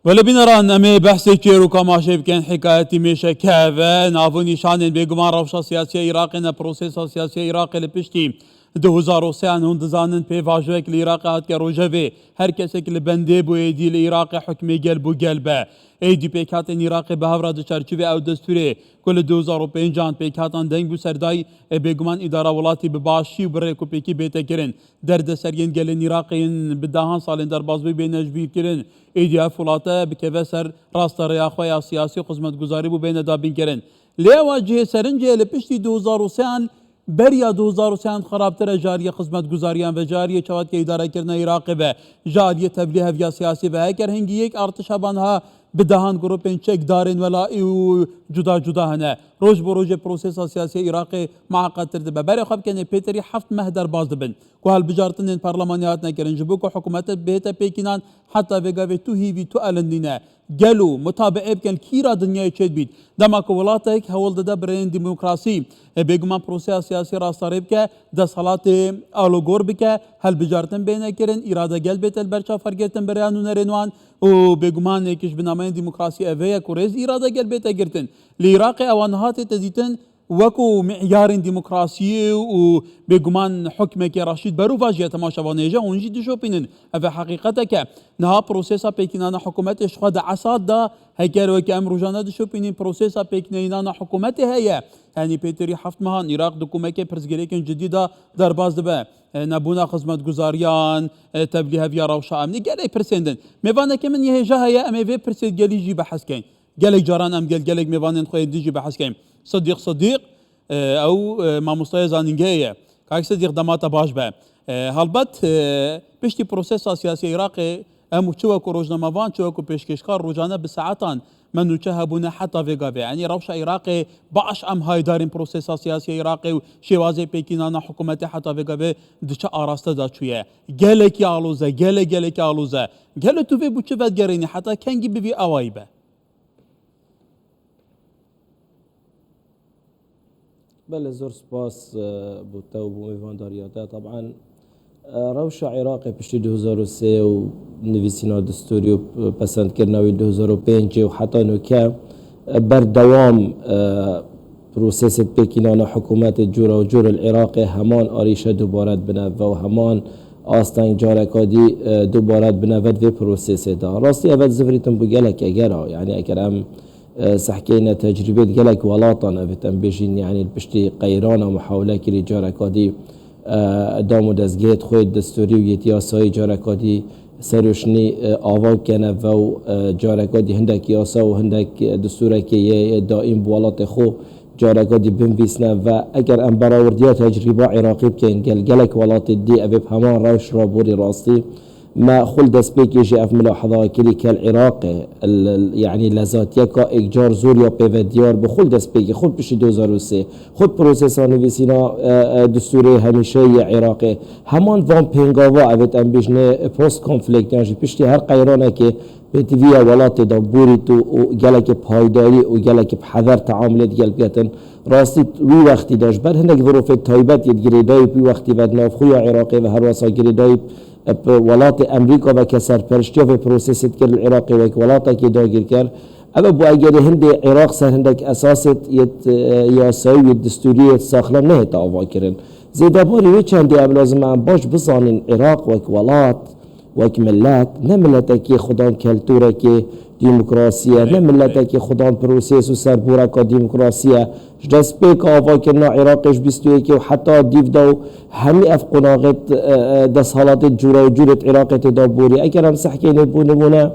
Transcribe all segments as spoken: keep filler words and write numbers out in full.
Wele bîneran, em ê behsê çêr û kamaşê bikin. Hikayetî mêşeke ve nav û nîşanên bêguman rewşa siyasiya Iraqê ne, prosesa siyasiya Iraqê li piştî du hezar û sê an hûn dizanin pêvajoyek li Iraqê hatiye rojevê. Her kesek li bendê bû êdî li Iraqê hukmê gel bû gel be. Êdî pêkhatên Iraqê bi hev re di çerçîvê ew destûrê ku li du hezar û pênc an pêkhatan deng bû serdayî, ê bêguman îdara welatî bi başî û bi rêkûpêkî bête kirin. Derdeseriên gelên Iraqê yên bi dehan salên derbazbûyî bêne ji bîr kirin. Êdî ev welate bikeve ser rasta rêya xwe ya siyasî û xizmetguzarî bû bêne dabînkirin. Lê ewa cihê serincê ye, li piştî du hezar û sê an, beriya du hezar û sê an xerabtir e ji aliyê xizmetguzariyan ve, ji aliyê çavatke îdarekirina Iraqê ve, ji aliyê tevlîheviya siyasî ve. Heker hingî yek artiş heba niha bi dehan grûpên çekdarên welayî û cuda cuda hene. Roj bi rojê prosesa siyasiya Iraqê miaqedtir dibe. Berê xwe bikenê pêterî heft meh derbaz dibin ku hilbijartinên parlemanî hatine kirin, ji bo ku hikûmete bihête pêkînan, heta vê gavê tu hîvî, tu elindî ne. Gelo mutabeê bikin, kîra dinyayê çêdibît. Dema ku welatek hewl dide bi rêyên demokrasî, e, bêguman proseya siyasî rastarê bike, desthilatê alogor bike, hilbijartin bêne kirin, îrade gel bête li ber çav fergirtin bi rêya nûnerên wan û bêguman êk ji binameyên demokrasî ev e ye ku rêz îrade gel bête girtin. Li Iraqê ewa niha tête dîtin, wekû miyarên demokrasiyê û bêguman hukmeke reşîd berovajî ye. Temaşevanê hêja hûn jî dişopînin. Ev e heqîqetek e. Niha prosesa pêkînana hikûmetê ji xwe di Esad de, heger weke em rojane dişopînin, prosesa pêkîneyînana hikûmetê heye. Yanî pêterî heft mehan Iraq di kûmeke pirsgirêkên cidî de derbas dibe. E, nebûna xizmetguzariyan, e, tevlîheviya rewşa emnî, gelek pirsên din. Mêvaneke min yê hêja heye, em ê vê pirsê gelî jî behs kein. Gelek caran em gel gelek mêvanên xwe yên din jî behs kein. Sidîq Sidîq, e, ew, e, mamostaya zanîngehê ye. Kak Sidîq, dema te baş be. E, helbet, e, piştî prosesa siyasiya Iraqê, em çi wekû rojnamevan, çi wekû pêşkêşkar rojane bi saetan me nûçe hebûne heta vê gavê. Yanî rewşa Iraqê baş em haydarên prosesa siyasiya Iraqê û şêwazê pêkînana hikûmetê heta vê gavê diçe araste de çûye. Gelekî aloze, gelek, gelekî aloze. Gelo tu vê bo çi vedigerînî, heta kengî bivî awayî be? Belê, zor spas, e, bo te û bo mêvandariya te. Taban, e, rewşa Iraqê piştî du hezar û sê û nivîsîna destûrî û pesendkirina wî du hezar û pêncê û heta nûke, e, berdewam, e, prosesê pêkînana hikûmetê cûra û cûr li Iraqê heman arîşe dubare dibine ve û heman asteng careka dî, e, dubare dibine ve di vê prosesê de. Rastî ev e zivirîtin bo gelek egera. Yanî eger em, e, sehkeyne tecrîbê di gelek welatan, ev ê em bêjîn, yanî li piştî qeyrana muhawile kirî careka dî, e, dam û dezgehê xwe yê destûrî û yê yasayî careka dî serûşnî, e, ava bikene ve û, e, careka dî hindek yasa û hindek destûrekê yê, yê daîm bi welatê xwe careka dî binivîsne ve eger em berawirdiya tecrîba Iraqî bikeyn gel gelek welatê dî, ev ê bi heman rewş raborî rastî. Me xwe li destpêkê jî ev milahaza kirî ke li Iraqê, el, el, yanî lezatiyeka êkcar zor ya pê ve diyar bû. Xwe li destpêkê, xwe piştî du hezar û sê, xwe prosesa nivîsîna, e, e, destûrê hemîşeyî yê Iraqê. Heman van pêngava, ev ê em bêjinê post konflikt, yan jî piştî her qeyranekê pêtiviya welatê de borît û, û gelekî paydarî û gelekî bi heder teamulê digel biketin. Rastî wî wextî de ji ber hinek zirofê taybet yê di girêdayî wî wextî ve di navxweya Iraqê ve herwesa girêdayî bi welatê Emrîka ve ke serperiştiya vê prosesê dikir li Iraqê wek welatekî dagîrker. Ev e bo egerê hindê Iraq ser hindek esasêt yêt, e, yasayî û yêt destûrî yêt saxlem nehête avakirin. Zêdebarî wê çendê em lazim e em baş bizanîn Iraq wek welat, wek milet, ne miletekê xudan keltûrekê demokrasî ye, ne miletekê xudan proses û serboreka demokrasî ye. Ji destpêka avakirina Iraqê ji bîst û yekê û heta dîv de û hemî ev qonaxêt, e, e, desthilatêt cûra û cûrêt Iraqê tê de borî. Eger em sehkênê bo nimûne,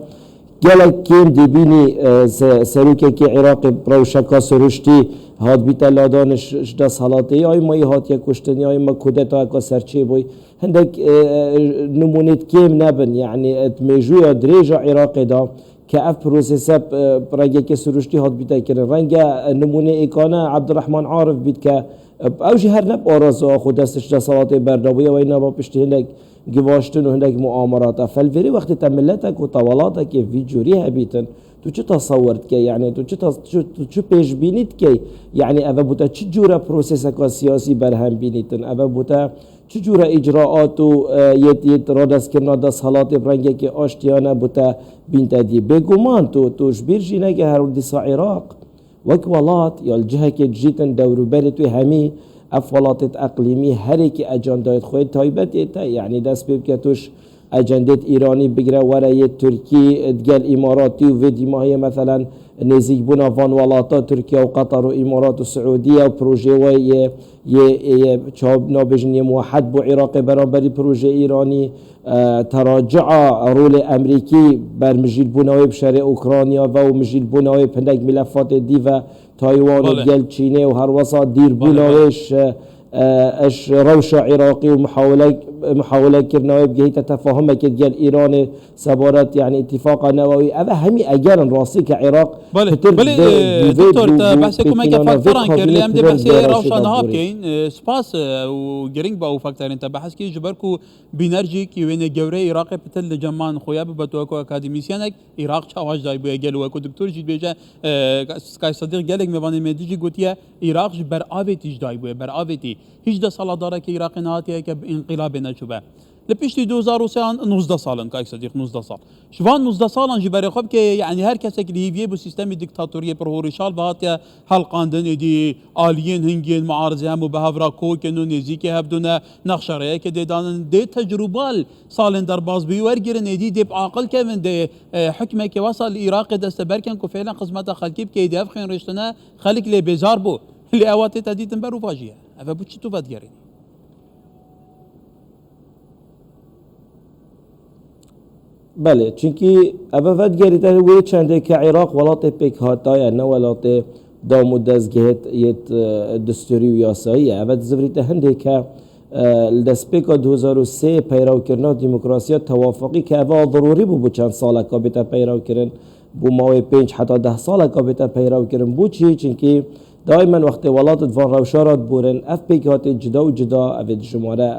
gelek kêm dê bînî, e, se-, serokekî Iraqê rewşeka siruştî hat bîte ladan ji, ji desthilatê, ya îma yî hatiye kuştin, ya îma kudetayeka serçê bûy. Hindek, e, e, nimûnêt kêm nebin, yanî, e, di mêjûya dirêj a Iraqê de ke ev prosese, e, rengeke siruştî hat bîte kirin. Renge, e, nimûnê êkane Ebdirehman Arif bît ke, e, ew jî her ne bi araza xwe dest ji desthilatê berdabûye, wey nava piştî hindek givaştin û hindek muamerata. Felvêrê wextê te miletek û te welatekê vî cûrî hebîtin, tu çi tesewir dikey? Yanî tu çi tes-, tu, tu çi pêşbînî dikey? Yanî eve bo te çi cûre proseseka siyasî berhem bînîtin? Eve bo te Çi cûre îcraat û, e, yêt, yêt radestkirina desthilatê bi rengekê aştiyane bûte bînte dî. Bêguman tu, tu ji bîr jî neke her dîsa Iraq wek welat ya li cihekê dijîtin dewrûberê tu hemî ev welatêt eqlîmî herêkî ecendayêt xwe taybetê te. Yanî dest pê bike tu ji ecendêt Îranî bigire were yê Tirkî, digel Îmaratî û vê dîmahiyê meselen nêzîkbûna van welata Tirkiye û Qatar û Îmarat û Siûdiye û projeyê we yê, yê, yê çawa nabêjin yê muwehed bo Iraqê beramberî projeyê Îranî, e, teracia rolê Emerîkî ber mijîlbûna wê bi şerê Ukrayna ve û mijîlbûna wê bi hindek milefatê dî ve Taywan û Belê. digel Çînê û herwesa dîrbûna Belê, belê. wê ji, e, ji rewşa Iraqî û muhawele, muhawelekirina wê bigihîte tefahumekê digel Îranê sebaret, yanî îtîfaqa newewî. Ev hemî eger in rastî ke Iraq Belê, pitir belê, vê, e, vê doktor, vê, te vê behsê komeke pêkînana vê faktoran kir, lê kabînê em dê pitir behsê vê rewşa rewşê niha dabûrî. bikeyîn. E, spas, e, û girîng be û faktorên te behs kir, ji ber ku bîner jî ki wênê gewreyê Iraqê pitir li ceman xuya bibe tu weko akademîsyenek, Iraq çawa ji dayî bûye gelo weko doktor jî dibêje, e, Kay Sediq gelek mêvanê me dijî gotiye, Iraq ji ber avêtî ji dayî bûye, ber avêtî. Hîç desalatdarekê Iraqê nehatiye ke bi înqilabê neçûbe. Li piştî du hezar û sê an nozdeh sal in, Kayk Sedîq, nozdeh sal. Ji van nozdeh salan jî berê xwe bike, yanî her kesek li hîviyê bi sîstemê dîktatoriyê pir horîşal ve hatiye helqandin, êdî aliyên hingên muarizê hemû bi hev re kokin û nêzîkê hev dune, nexşereyekê dê danin, dê tecrûbal salên derbazbûyî wergirin, êdî dê bi aqil kevin, dê, e, hikmeke wesa li Iraqê desteber kin ku fêlen xizmeta xelkî bike, êdî ev xênrêştine xelk lê bêzar bû. Lê ewa tê te dîtin ber û vajiye. Ev e bo çi tu vedigerînî? Belê, çunkî eve vedigerîte wê çendê ke Iraq welatê pêkhata ye, ne welatê dam û dezgehê yêt, e, dusturî û yasayî ye. Eve dizivirîte hindê ke, e, li destpêka du hezar û sê peyrewkirina demokrasiya tewafiqî ke eve a zerûrî bû, bo çend saleka bête peyrewkirin, bo mawê pênc heta deh saleka bête peyrewkirin. Bo çi? Çunkî daimen wextê welat di van rewşa re diborin, ev pêkhatê cida û cida, ev ê di jimare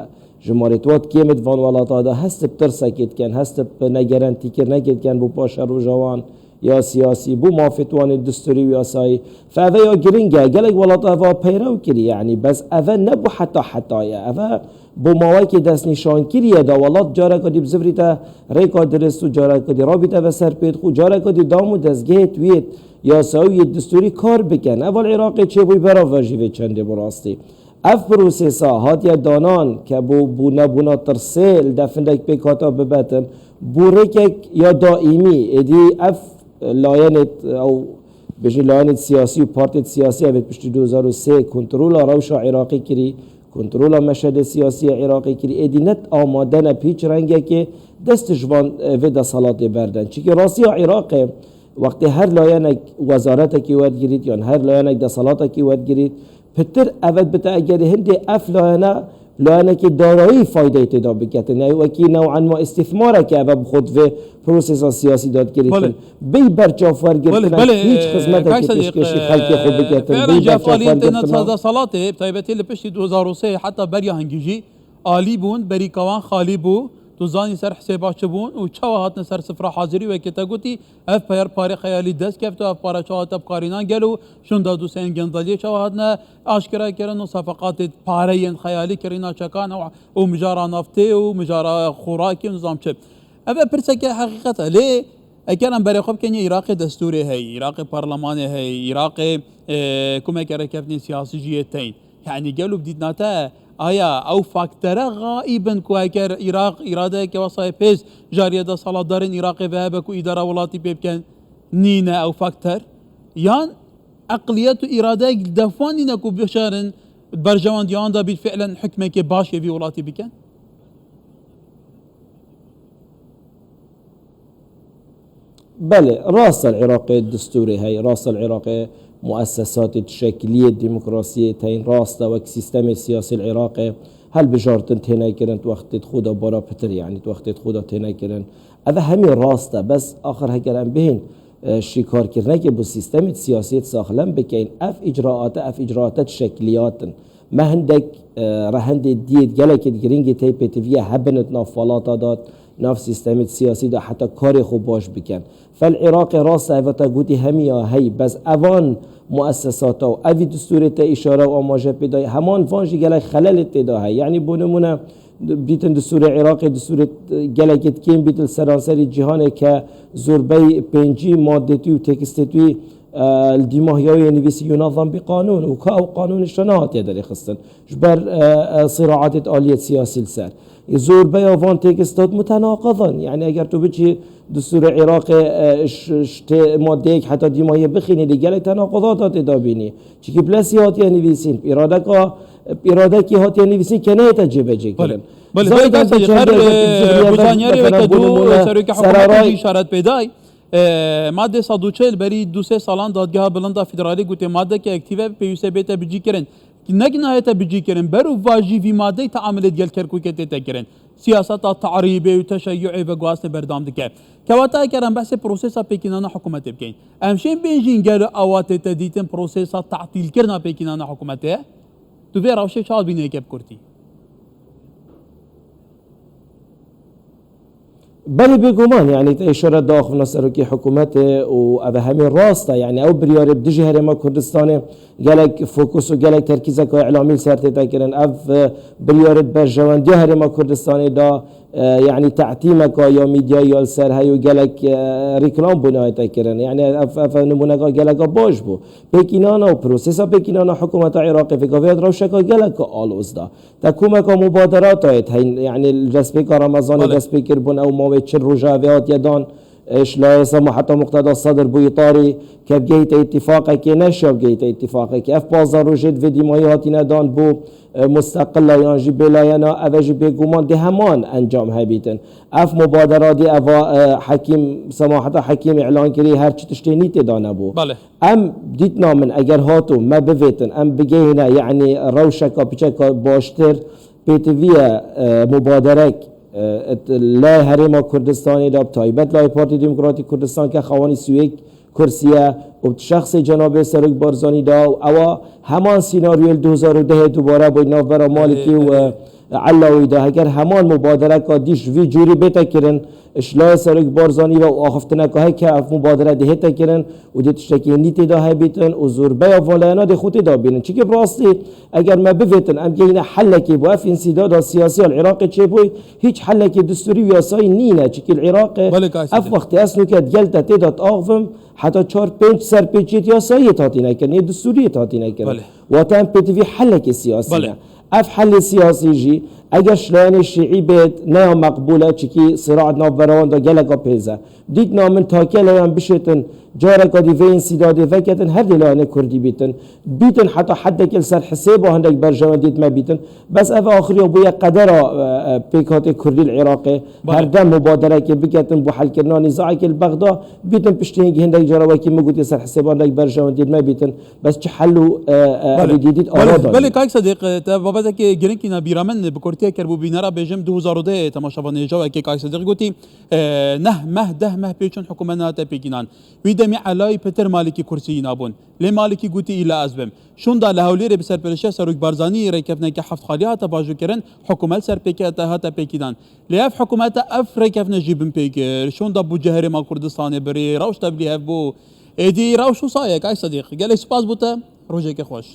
Jimarê tu hat kêm ê di van welata de hest bi tirsekê dikin, hest bi negerentîkirinekê dikin bo paşeroja wan ya siyasî, bo mafê wan ê dusturî û yasayî. Fe eve ya giring e, gelek welata eva peyrew kirî, yanî bes eve ne bo heta heta ye. Eve bo mawekê destnîşankirî ye da welat careka dî bizivirîte rêka dirist û careka dî rabîte ve ser pêt xwe, careka dî dam û dezgehê tu yêt yasayî û yêt dusturî kar bikin. Eva li Iraqê çêbûyî bera ve jî vê çendê bi rastî. Ev prosesa hatiye danan ke bo bûnebûna tirsê li devindek pêk hata bibetin, bo rêkek ya daîmî, êdî ev layenêt, ew bêjî layenêt siyasî û partêt siyasî evêt piştî du hezar û sê kontrola rewşa Iraqê kirî, kontrola meşedê siyasî ya Iraqê kirî, êdî net amade ne bi hîç rengekê dest ji van, e, vê desthilatê berdin. Çikî rastiya Iraqê wextê her layenek wezaretekî werdigirît yan her layenek desthilatekî werdigirît, Pitir eve bite egerî hindê ev layene, layenekê darayî faydeyê tê de biketin. Yanî wekî new'an ma îstîsmareke eve bi xwe di vê prosesa siyasî de digirîtin. Belê. Bêyî berçav wergirtinek, Belê, belê, hîç e, xizmetekê Kayser, pêşkêşî e, xelkê xwe e, bigetin. Bêyî berçav wergirtinek. Fiilen, Cihad Alî, te na desthilatê, bi taybetî li piştî du hezar û sê heta beriya hingî jî alî bûn, berîka wan xalî bû. Tu zanî ser hisêba çi bûn û çawa hatine ser sifra hazirî, wekî te gotî, Ev peyar parê xeyalî dest kefto, ev pare çawa te bi karînan gelo, şûnda dosyeyan gendeliyê çawa hatine aşkera kirin û sefeqatê pare yên xeyalî kirîna çekan û, û mijara naftê û mijara xorakê û nizam çi. Ev e pirseke heqîqet e. Lê eger em berê xwe bikin, Iraqê destûrê heye, Iraqê parlemanê heye, Iraqê, e, komeke rêkeftinê siyasî jî yê teyn. Yanî gelo bi dîtina te, aya ew faktere xaîb in ku eger Iraq îradeyeke wesayê pêz ji aliyê desthilatdarên Iraqê ve hebe ku îdara welatî pê bikin, nîne ew fakter? Yan eqliyet û îradeyek li def wan nîne ku bişerin berjewendiyan de bît fiilen hikmekê baş yê vî welatî bikin? Belê, rast e li Iraqê destûrê heye, rast e li Iraqê muessesatê tişekiliyê demokrasiyê teyn, rast e wek sîstemê siyasî li Iraqê hilbijartin têne kirin, di wextê xwe de bara pitir, yanî di wextê xwe de têne kirin. Ev hemî rast e, bes axir heger em bihên, e, şîkarkirinekê bo sîstemê siyasiyê saxlem bikeyn, ev îcraate, ev îcraate tişekiliyat in. Me hindek, e, rehendê diyê gelekê di giringê tey pêtiviye hebin di nav welata de, Nav sîstemê siyasî de heta karê xwe baş bikin. Fel Iraqê rast e, eva te gotî hemiya hey, bes evan muessesata û evî distûrê te îşare û amaje pê dayî, heman van jî gelek xelelê tê de heye. Yanî bo nimûne, dîtin distûrê Iraqê, distûrê gelekê kêm bît li seranserî cîhanê ke zorbey pêncî madetî û tekstê wî, e, li dîma hiyawê nivîsî yunazam bi qanûn û ka ew qanûn îşte nehatiye derêxistin. Ji ber, e, e, siraatê aliyê siyasî li ser. Ê zorbeya van tekistat mutenaqizin. Yani eger tu biçî distûrê Iraqê, e, ş-, ş-, tê madeyek heta dîmayê bixînî, lê gelek tenaqizata tê de bînî. Çikî plesî hatiye nivîsîn, îradeka, îradekî hatiye nivîsîn ke neyête cêbecê kirin. Belê. Belê, Zaten belê, tu belê, çend her, bêje e, tu ji bu riyazek, zaniyarê mesela weke bu du, nimûne e, serokê hikûmetê Seraray jî îşaret pê day. E, madde sed û çil berî du sê salan Dadgeha Bilind a Federalî gotiye, madeke ektîve pêwîste bête bicîkirin. Nek nahête bicîkirin, ber û va jî vî madeyê teamilê digel Kerkûkê tête kirin. Siyaseta te'rîbê û teşeyyu'ê veguhastê berdewam dike. Kewata eger em behsê prosesa pêkînana hikûmetê bikeyn, em şên bên jîn gelo ewa tête dîtin prosesa tatîlkirina pêkînana hikûmetê? Tu vê rewşê çawa dibînî yeke bi kurtî? Belê bêguman, yani te îşaret da axivina serokê hikûmetê û ev hemî rast e. Yani ew biryarê bi dijî Herêma Kurdistanê gelek fokus û gelek terkîzeka îlamî li ser tête kirin. Ev, e, biryarê di berjewendiya Herêma Kurdistanê de, e, yani te'tîmeka ya medyayî ya li ser heye û gelek, e, rîklam bû nayête kirin. Yani ev, ev nimûneka geleka baş bû. Pêkînana û prosesa pêkînana hikûmeta Iraqê vêga vê rewşeka geleka aloz da. Te komeka mubaderatayê heyn, yani li destpêka Remezanê Belê. dest pê kiribûn, ew mavê çil roja vê hatiye dan, e, ji layê Semaheta Muqteda Sedr bû îtarî, ke bigehîte îtîfaqekê, neşiya bigehîte îtîfaqekê. Ev pazdeh rojê di vê dîmayî hatine dan bo, e, musteqila yan jî bêlayena, ev e jî bêguman dê heman encam hebîtin. Ev mubadera dê eva, e, Hekîm, Semaheta Hekîm îlan kirî, her çi tiştê nî tê de nebû. Belê. Em dîtina min eger hato me bivêtin, em bigehîne, yanî rewşeka piçeka baştir, pêtiviye, e, mubaderek, e, et-, lay Herêma Kurdistanê de, bi taybet lay Partî Demokratîk Kurdistan ke xewanî sî û yek kursî ye û bi şexsê Cenabê Serok Barzanî de û ewa heman sînaryoyê li du hezar û dehê dubare bû navbera Malikî û, e, Elawî de. Heger heman mubadereka dî ji vî cûrî bête kirin, ji layê Serok Barzanî ve û axiftineka heke ev mubadere dihête kirin û dê tiştekî nî tê de hebîtin û zorbeya van layena dê xwe tê de bînin. Çikî bi rastî eger me bivêtin, em gehîne helekê bo ev însîdada siyasî ya li Iraqê çêbûyî, hîç helekê distûrî û yasayî nîne. Çikî li Iraqê Belê, Kayseri. ev wextê ez nûke digel te tê de diaxivim, heta çar pênc serpêçiyêt yasayî yê hatîne kirin, yê distûrî yê hatîne kirin. Belê. Wate em pêtivî helekê siyasî Belê. ne. Ev helê siyasî jî eger ji layenê şîî bêt, ne ya meqbûl e, çikî siraet navbera wan de geleka pêz e. Dîtina min take layan bişêtin, careka dî vê însîdadê veketin, her dê layenê kurdî bîtin. Bîtin heta hedekê li ser hisêba hindek berjewendiyêt me bîtin. Bes ev axiriya bûye qedera, e, e, pêkhatê kurdî li Iraqê. Belê. Her dem mubaderekê biketin bo helkirina nîzaekê li Bexda, bîtin piştî hingî hindek cara wekî min gotiye ser hisêba hindek berjewendiyêt me bîtin. Bes çi hel û, e, e, Belê. evî dîdît Belê, ara da belê, ye. Kak Sedîq, e, te babetekê girîng kîna bîra min, bi kurtiyê ker bû bînera bêjim, du hezar û deh temaşevanê jawekê Kak Sedîq gotî, e, neh meh, deh meh pê çûn hikûmet nehate pêkînan. Wî demî Elayî pitir Malikî kursî yîna bûn. Lê Malikî gotî îla ez bim. Şûnda li Hewlêrê bi serpereştiya Serok Barzanî rêkeftineke heft xalî hate bajûkirin, hikûmet serpêkete hate pêkînan. Lê ev hikûmete ev rêkeftinê jî bin pê kir. Şûnda bû cihê Herêma Kurdistanê birî, rewşte bi lî hev bû. Êdî rewş wisa ye, Kak Sedîq. Gelek spas bo te, rojeke xweş.